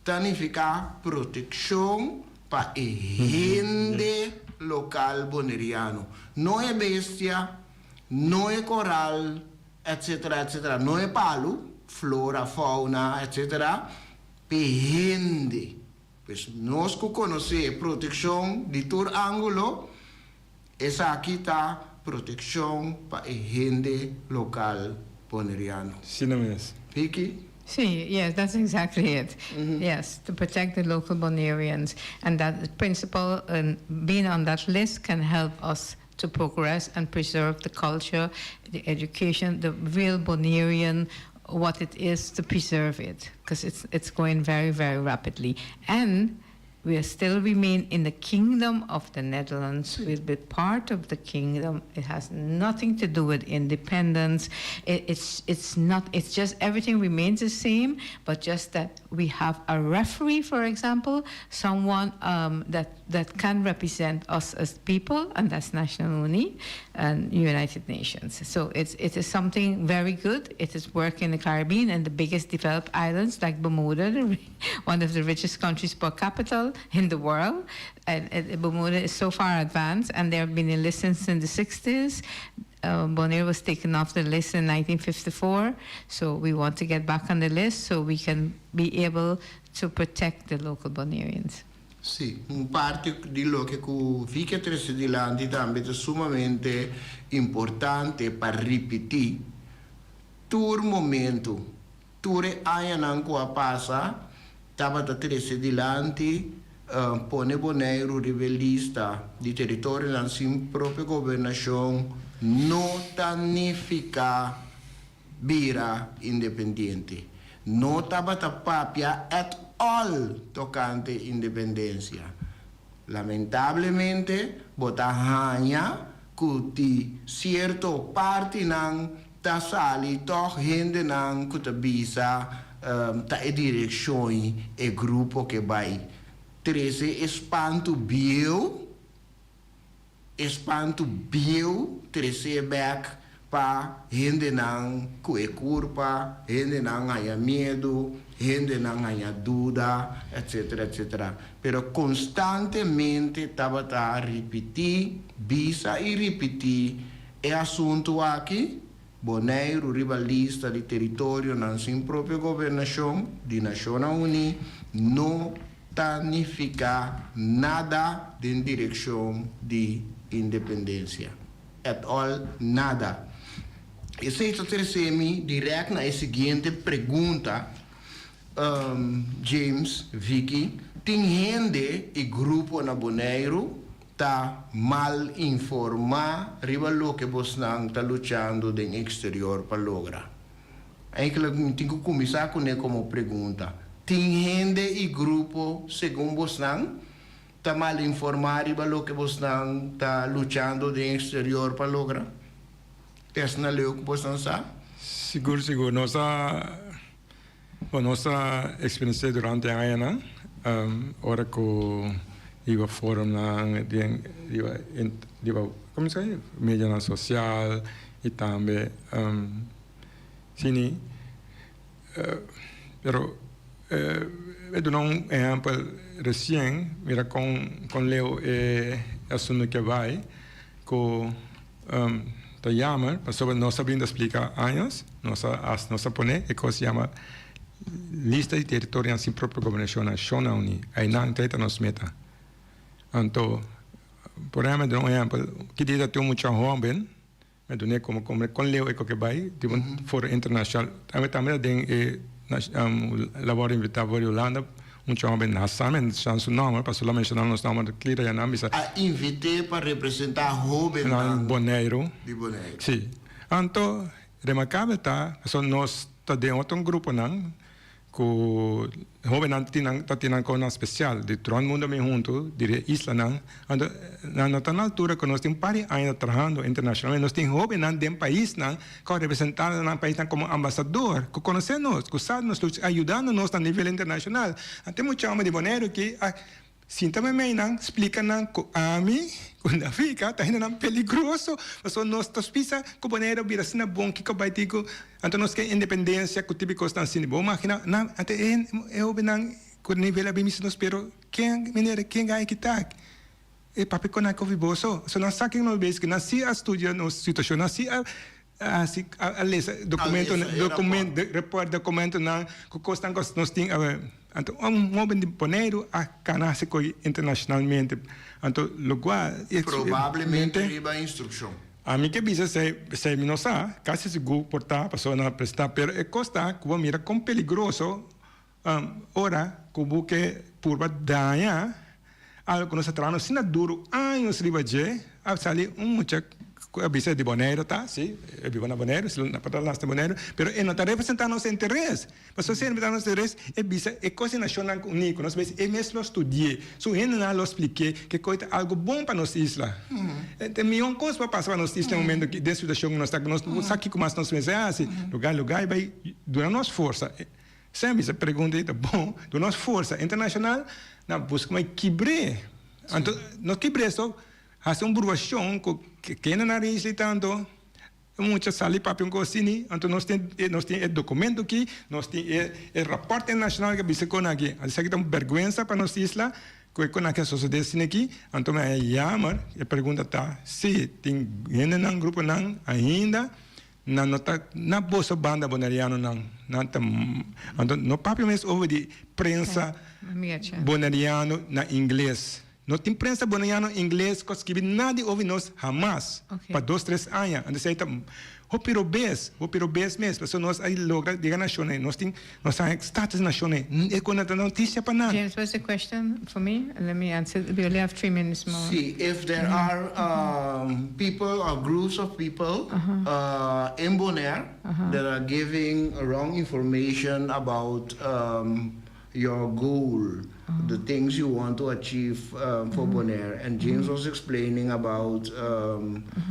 ta nifiká protekshon pa e hende lokal boneriano. No e bestia, no e koral, etcetera, etcetera, no e palu, flora, fauna, etcetera, p'e hende. Pues nos ku konosé protekshon di tur ángulo, esaki ta protekshon pa e hende lokal boneriano. Asina mes. Vicky? Sí, yes, that's exactly it. Yes, to protect the local Bonaireans. And that principle and being on that list can help us to progress and preserve the culture, the education, the real Bonairean, what it is to preserve it. Because it's, it's going very, very rapidly. And we still remain in the kingdom of the Netherlands. We'll be part of the kingdom. It has nothing to do with independence. It, it's, it's not, it's just everything remains the same, but just that we have a referee, for example, someone um, that, that can represent us as people, and that's National Uni and United Nations. So it's, it is something very good. It is work in the Caribbean and the biggest developed islands like Bermuda, one of the richest countries per capita in the world. And, and Bermuda is so far advanced, and there have been enlistments in the 60s. Um, Bonaire was taken off the list in 1954, so we want to get back on the list so we can be able to protect the local Bonaireans. Sí, un parti di loke ku Vicky a trese dilanti tambe ta sumamente importante pa ripití. Tur momentu, tur e añanan ku a pasa tabata trese dilanti pone Boneiru riba e lista di teritorionan sin propio gobernashon no ta nifiká bira independiente. No tabata papia at all tokante independensia. Lamentablemente bo ta haña ku di sierto partinan ta sali tòg hendenan ku ta bisa ta e direkshon e grupo ke bai. Trese e spantu bieu, e spantu bieu tres'é bèk pa hendenan ku e kurpa, hendenan haña miedu, hendenan haña duda, etcetera, etcetera. Pero konstantemente tabata ripití, bisa i ripití e asuntu aki, Boneiru riba lista di teritorionan sin propio gobernashon di Nashonnan Uní no ta nifiká nada den direkshon di independensia. At all nada. Esei ta trese mi dirèkt na e siguiente pregunta, James, Vicky, tin hende i grupo na Boneiru ta mal informá riba loke bosnan ta luchando den eksterior pa logra? Eigenlijk mi tin ku kuminsá kuné komo pregunta. Tin hende i grupo segun bosnan ta mal informá riba loke bosnan ta luchando den eksterior pa logra? Tèst na leu ku bosnan sa? Sigur sigur. Nos a Bon, nos a experiencia durante añanan ora cu riba forumnan den riba riba como se dice medianan social y tambe sini pero e duna un ehempel recien mira con con leu e asunto ke bay cu Ta jammer, pasobra nos a brinda splika años, nos a nos a pone e kos yama lista di teritorionan sin propio gobernashon na Nashonnan Uní. Einan ta ta nos meta. Anto, por ehèmpel, duna un ehèmpel, ki dia ta tin un mucha hóben, mi a dun'é komo komo kon leu e koke bai di un foro internashonal, tambe tambe ta den e labor invitá for di Hulanda. Mucha hoben na sa menshoná su nòmber, pasobra lo menshoná nos nòmber klira ya nan bisa. A invit'é pa representá hóbennan Boneiru. Di Boneiru. Sí. Anto, remarkabel ta, pasobra nos ta den otro gruponan ku hóbennan tin nan ta tin nan kosnan spesial di rònt mundu a bin huntu di e islanan. Anto, nan no ta na altura ku nos tin un par di aña ta trahando internashonalmente. Nos tin hóbennan den paisnan ku a representá nan paisnan komo ambasador, ku konosé nos, ku sa nos lucha, ayudando nos na nivel internashonal. Anto e mucha hòmber di Boneiru aki a sinta meimei nan, splika nan ku ami, ku Nafika, ta hendenan peligroso, pasobra nos ta bisa ku Boneiru a bira asina bon, kiko bai tin ku, anto nos ke independensia ku tipo di kosnan asina. Bo imagina nan, anto e hóbennan ku nivel a bin bisa nos, pero ken, meneer, ken gai kita? E papia con a cofi boso. So nan sa ken nos bezig. Nan si a studia nos situacion. Nan si a haci a lesa documento documento report documentonan cu cosnan cu nos tin awe. Anto un hoben di Boneiru a cana haci coy internacionalmente. Anto locual Probablemente riba instruccion. Ami ke bisa esey mi no sa. Casi sigur por ta pasobra nan a presenta. Pero e cos ta cu bo mira con peligroso Ora ku bo ke purba daña algu ku nos a traha asina duru años riba dje, a sali un mucha ku a bisa di Boneiru ta, si, e biba na Boneiru, si no ta nase na Boneiru, pero e no ta representá nos interes. Pasobra si e representá nos interes, e bisa e kos di Nashonnan Uní ku nos mester, e mes lo studi'é, su hendenan lo splik'é ke kos ta algu bon pa nos isla. E mihó kos ku a pasa pa nos isla e momento aki den situashon ku nos ta, ku nos no sa kiko mas nos mester hasi, lugar lugar e bai duna nos forsa. Semper e pregunta ei ta bon, duna nos forsa internashonal na buska mai kibr'é. Anto no kibr'é so, hasi un bruashon ku kende nan registra tantu, e mucha sali papia un kos asini, anto nos tin nos tin e dokumento aki, nos tin e e rapòrt internashonal ku a bisa kon aki. Anto esaki ta un bèrgwensa pa nos isla ku e kon aki a sosodé asina aki. Anto mi a yammer, e pregunta ta si tin hendenan, gruponan ainda Nan no ta na boso banda bonerianonan, nan ta anto no papia mes over di prensa boneriano na ingles. No tin prensa boneriano ingles ku a skibi nada over nos hamas pa dos tres aña. Anto esei ta hopi robes, hopi robes mes pasobra nos a logra yega nashon ei, nos tin nos a status nashon ei, e ku no ta notisia pa nan. James, what's the question for me? Let me answer. We only have 3 minutes more. Sí, if there are people or groups of people in Bonaire that are giving wrong information about your goal, the things you want to achieve for Bonaire, and James was explaining about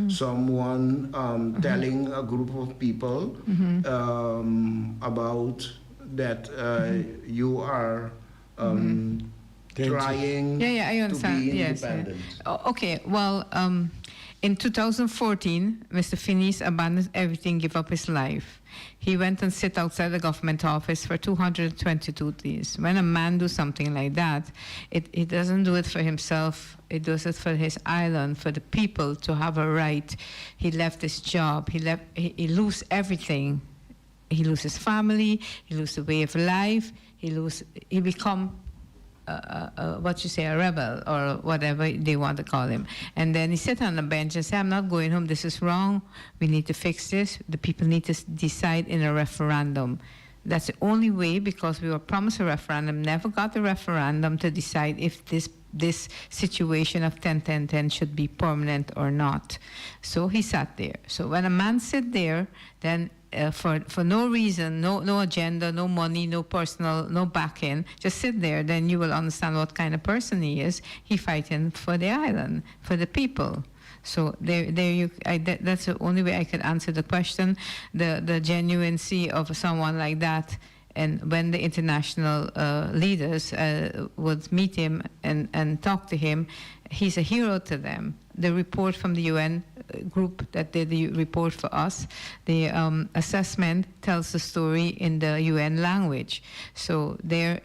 someone telling a group of people about that you are. Trying Yeah, I to understand. be Yes. Yeah. independent. Okay. Well, in 2014, Mr. Finies abandoned everything, gave up his life. He went and sit outside the government office for 222 days. When a man do something like that, he doesn't do it for himself. He does it for his island, for the people to have a right. He left his job. He left. He lose everything. He lose his family. He lose the way of life. He lose. He become what you say, a rebel or whatever they want to call him. And then he sat on the bench and said, "I'm not going home. This is wrong. We need to fix this. The people need to decide in a referendum." That's the only way, because we were promised a referendum, never got the referendum to decide if this situation of 10-10-10 should be permanent or not. So he sat there. So when a man sit there, then for no reason, no agenda, no money, no personal, no backing, just sit there, then you will understand what kind of person he is. He fighting for the island, for the people. So there, there you. I, that, that's the only way I could answer the question. The genuineness of someone like that, and when the international leaders would meet him and talk to him, he's a hero to them. The report from the UN group that did the report for us, the assessment tells the story in the UN language. So there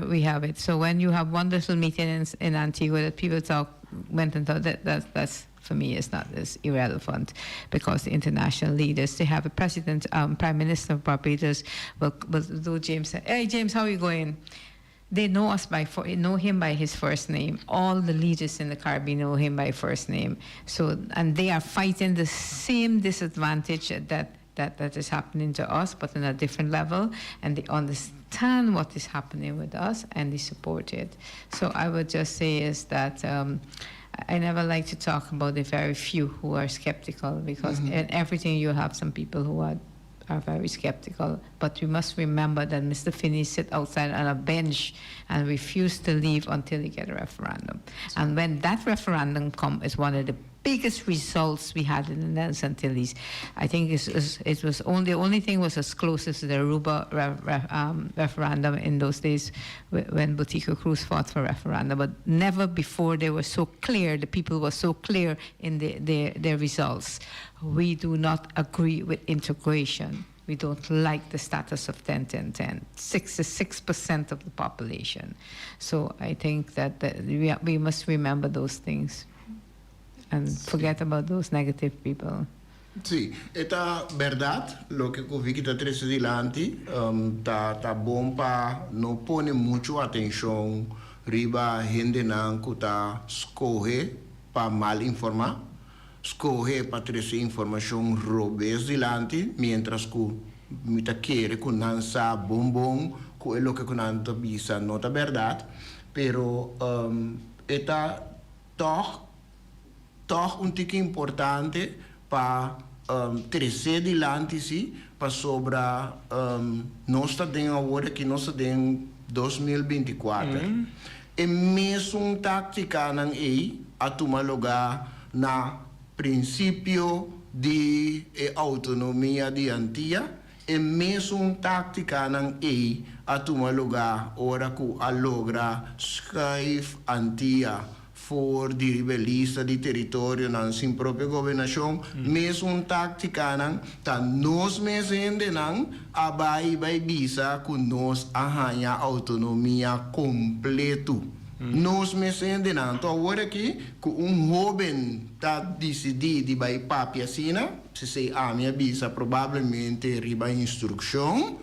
we have it. So when you have one little meeting in Antigua that people talk, went and thought that, that that's for me is not is irrelevant, because the international leaders, they have a president, Prime Minister of Barbados will do James, "Hey James, how are you going?" They know us by know him by his first name. All the leaders in the Caribbean know him by first name. And they are fighting the same disadvantage that is happening to us, but on a different level. And they understand what is happening with us, and they support it. So I would just say is that I never like to talk about the very few who are skeptical, because in everything you have some people who are very skeptical. But we must remember that Mr. Finies sit outside on a bench and refuse to leave until he get a referendum. And when that referendum comes, it's one of the biggest results we had in the Netherlands Antilles. I think it was only, the only thing was as close as the Aruba referendum in those days when Betico Croes fought for referendum. But never before they were so clear, the people were so clear in their results. We do not agree with integration. We don't like the status of 10-10-10. 66% of the population. So I think that we must remember those things and forget about those negative people. Si, ta berdat, loke ku Vicky ta trese dilanti, ta bon pa no pone muchu atenshon riba hendenan ku ta skohe pa mal informá, skohe pa trese informashon robes dilanti, mientras ku mi ta kere ku nan sa bon bon, ku e loke ku nan ta bisa no ta berdat, pero e ta toch un tiki importante pa trese dilanti si, pasobra nos ta den awor ku nos ta den 2024. E mesun táktikanan ei a tuma lugá na prinsipio di outonomia di Antia, e mesun táktikanan ei a tuma lugá ora ku a logra schuif Antia for di lista di teritorionan sin propio gobernashon, mesun táktikanan ta nos mes hendenan a bai bai bisa ku nos a haña outonomia kompleto. Nos mes hendenan. Anto awor aki ku un hóben ta disidí di bai papia asina, si sei ami a bisa probablemente riba instrukshon,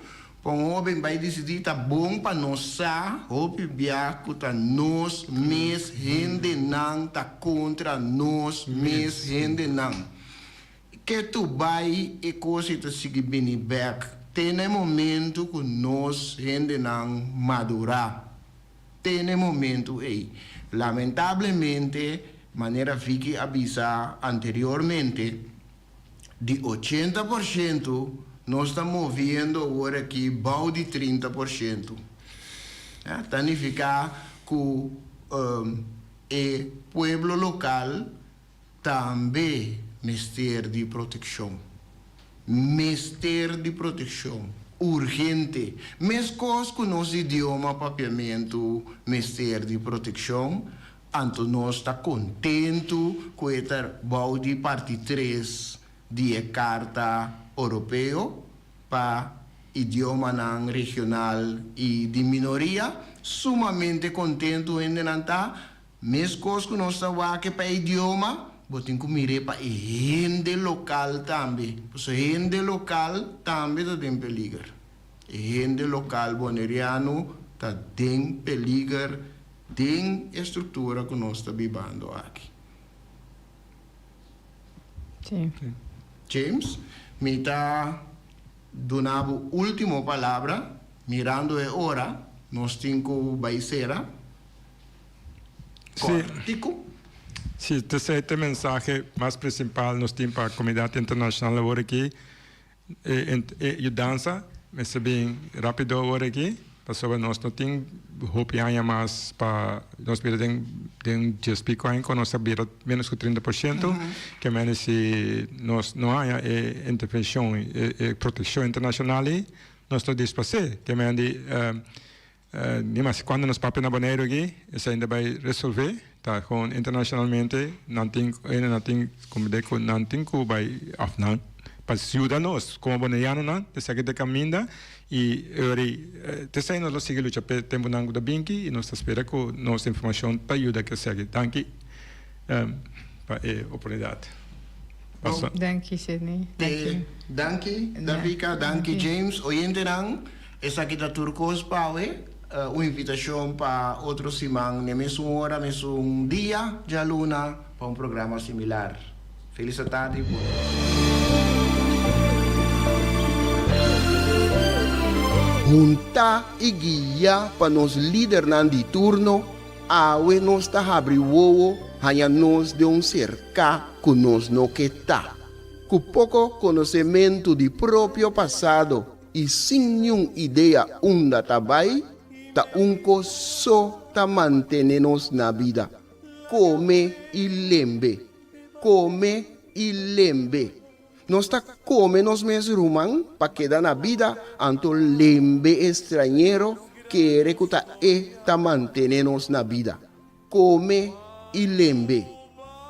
un hóben bai disidí, ta bon pa nos sa, hopi bia ku ta nos mes hendenan ta kontra nos mes hendenan. Ketu bai e kos ta sigui bini bèk. Te momento ku nos hendenan madurá. Te momento ei. Lamentablemente, manera Vicky a bisa anteriormente, di 80% nos ta moviendo awor aki bou di 30%. Ja, signifiká ku e pueblo lokal tambe mester di protekshon. Mester di protekshon. Urgente. Meskos ku nos idioma papiamentu mester di protekshon, anto nos ta kontentu ku e ta bou di parti tres di e Karta Oropeo pa Idiomanan Regional i di Minoria. Sumamente kontentu hendenan ta. Meskos ku nos ta wak pa e idioma, bo tin ku mir'é pa e hende lokal tambe. Pasobra hende lokal tambe ta den peliger. E hende lokal boneriano ta den peliger den e struktura ku nos ta bibando aki. Sí. James, mi ta duna bo último palabra, mirando e ora, nos tin ku bai sera. Kòrtiku. Sí, t'esei ta e mensahe mas prinsipal nos tin pa komunidat internashonal awor aki. E yudansa mester bin rápido awor aki, pasobra nos no tin hopi aña mas pa nos bira den den dies piko aña ku nos a bira ménos ku 30%. Ke mende si nos no haña e intervenshon, e protekshon internashonal ei, nos lo disparsé. Ke mende Ni mas cuando nos papia na Boneiru aki, esei ta bay resolve, ta gewoon internacionalmente nan tin, nan tin como de cu nan tin cu bay of nan pa yuda nos como Boneianonan ta esaki ta caminda y ori t'esei nos lo sigui lucha p'e temponan cu ta binki y nos ta spera cu nos informacion ta yuda cu esaki. Danki pa e oportunidad. Danki Sidney. Danki. Danki Davika, danki James. Oyentenan. Esaki ta tur kos pa awe. Un invitashon pa otro siman n'e mesun ora, mesun dia, djaluna, pa un programa similar. Felis atardi i bon nochi. Huntá i guiá pa nos lidernan di turno, awe nos ta habri wowo haña nos den un serká ku nos no ke ta. Ku poko konosementu di propio pasado i sin niun idea unda ta bai, ta un kos so ta mantene nos na bida, kome i lembe, kome i lembe. Nos ta kome nos mes ruman pa keda na bida, anto lembe e strañero kere ku ta e ta mantene nos na bida. Kome i lembe.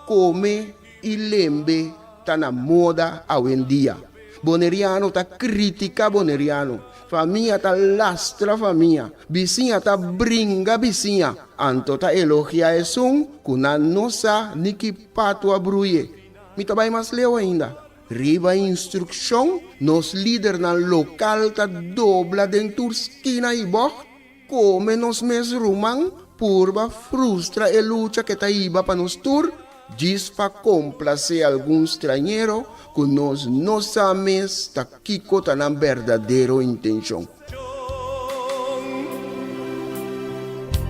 Kome i lembe ta na moda awendia. Boneriano ta kritika boneriano. Famia ta lastra famia. Bisiña ta bringa bisiña. Anto ta elogia esun ku nan no sa ni ki patu a bruye. Mi ta bai mas leu ainda. Riba instrukshon, nos lidernan lokal ta dobla den tur skina i bògt. Kome nos mes ruman purba frustra e lucha ke ta hiba pa nos tur, djis pa komplasé algun strañero ku nos no sa mes ta kiko ta nan berdadero intenshon.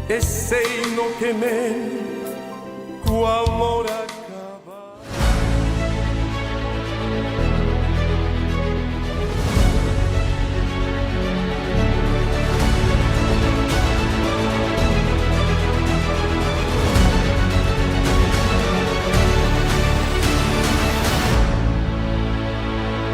Esei no ke men ku amor a.